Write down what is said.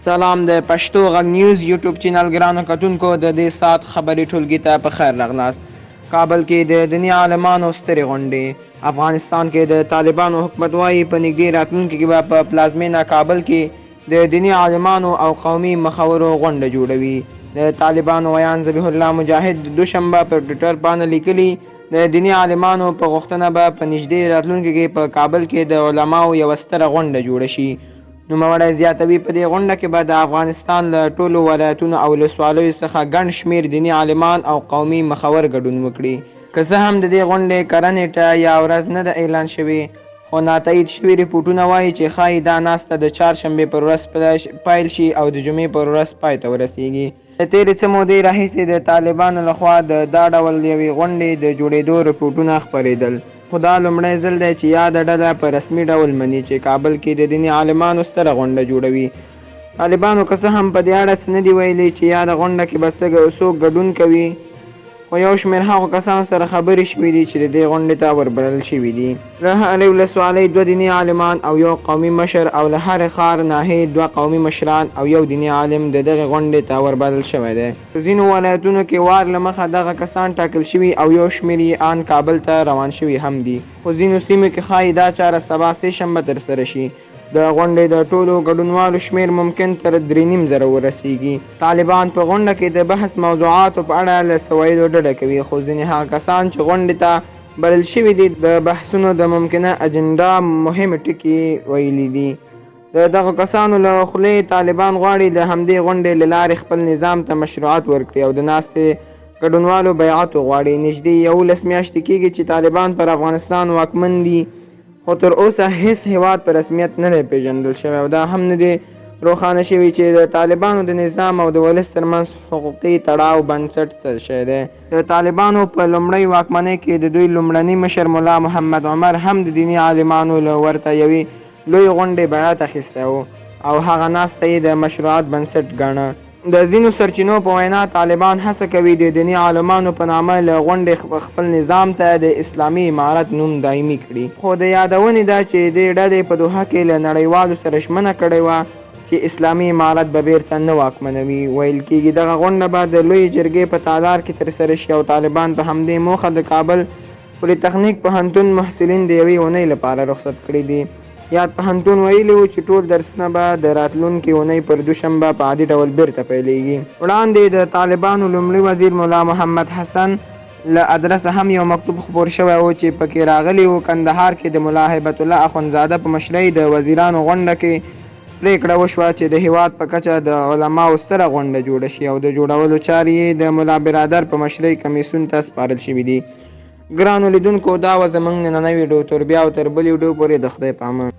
سلام د پښتو غږ نیوز یوټیوب چینل ګرانو کتونکو، د دې ساعت خبري ټولګي ته په خیر راغلاست. کابل کې د دیني عالمانو سترې غونډې. افغانستان کې د طالبانو حکومت وايي، په نږدې راتلونکي کې به په پلازمېنه کابل کې د دیني عالمانو او قومي مخورو غونډه جوړوي. د طالبانو ویاند ذبیح الله مجاهد دوشنبه پر ټویټر پاڼه لیکلي، د دیني عالمانو په غوښتنه به په نږدې راتلونکي کې په کابل کې د علماو یوه ستره غونډه جوړه شي. نوموړی زیاتوي، په دې غونډه کې به د افغانستان له ټولو ولایتونو او ولسوالیو څخه ګڼ شمېر دیني عالمان او قومي مخور ګډون وکړي. که څه هم د دې غونډې کره نېټه یا ورځ نه ده اعلان شوې، خو ناتایید شوي رپوټونه وايي چې ښايي دا ناسته د چهارشنبې پر ورځ پیل شي او د جمعې پر ورځ پای ته ورسېږي. له تېرې څه مودې راهیسې د طالبانو له خوا د دا ډول یوې غونډې د جوړېدو رپوټونه خپرېدل، خو دا لومړی ځل دی چې یاده ډله په رسمي ډول مني چې کابل کې د دیني عالمانو ستره غونډه جوړوي. طالبانو که څه هم په دې اړه څه نه دي ویلي چې یاده غونډه کې به څوک ګډون کوي، خو یو شمېر هغو کسانو سره خبرې شوې دي چې د دې غونډې ته وربلل شوي دي. له هرې ولسوالۍ دوه دیني عالمان او یو قومي مشر او له هرې ښار ناحیې دوه قومي مشران او یو دیني عالم د دغې غونډې ته وربلل شوی دی. په ځینو ولایتونو کې وار له مخه دغه کسان ټاکل شوي او یو شمېر یې آن کابل ته روان شوي هم دي، خو ځینو سیمو کې ښايي دا چاره سبا سې شنبه ترسره شي. د غونډې د ټولو ګډونوالو شمېر ممکن تر 3.5 زره ورسېږي. طالبان په غونډه کې د بحث موضوعاتو په اړه له څه ویلو ډډه کوي، خو ځینې هغه کسان چې غونډې ته بلل شوي دي، د بحثونو د ممکنه اجنډا مهم ټکي ویلي دي. د دغو کسانو له خولې طالبان غواړي د همدې غونډې له لارې خپل نظام ته مشروعیت ورکړي او د ناستې ګډونوالو بیعت وغواړي. نږدې 11 میاشتې کېږي چې طالبان پر افغانستان واکمن دي، خو تر اوسه هېڅ هېواد په رسمیت نه دی پېژندل شوی او دا هم نه دي روښانه شوي چې د طالبانو د نظام او د ولس ترمنځ حقوقي تړاو بنسټ څه شی دی. د طالبانو په لومړۍ واکمنۍ کې د دوی لومړني مشر ملا محمد عمر هم د دیني عالمانو له ورته یوې لویې غونډې بیعت اخیستی و او هغه ناسته یې د مشروعیت بنسټ ګاڼه. د ځینو سرچینو په وینا، طالبان هڅه کوي د دیني عالمانو په نامه له غونډې خپل نظام ته د اسلامي امارت نوم دایمي کړي. خو د یادونې ده چې دې ډلې په دوحه کې له نړیوالو سره ژمنه کړې وه چې اسلامي امارت به بېرته نه واکمنوي. ویل کېږي دغه غونډه به د لویې جرګې په تالار کې ترسره شي او طالبان په همدې موخه د کابل پولیتخنیک پوهنتون محصلین د یوې اونۍ لپاره رخصت کړي دي. یاد پوهنتون ویلي وو چې ټول درسونه به د راتلونکې اونۍ پر دوشنبه په عادي ډول بېرته پیلېږي. وړاندې د طالبانو لومړي وزیر ملا محمد حسن له ادرسه هم یو مکتوب خپور شوی و چې په کې راغلي وو، کندهار کې د ملا هیبت الله اخندزاده په مشرۍ د وزیرانو غونډه کې پرېکړه وشوه چې د هېواد په کچه د علماوو ستره غونډه جوړه شي او د جوړولو چارې یې د ملا برادر په مشرۍ کمېسیون ته سپارل شوې دي. ګرانو لیدونکو، دا وه زمونږ نننۍ ویډیو. تر بیا او تر بلې ویډیو پورې د خدای په امان.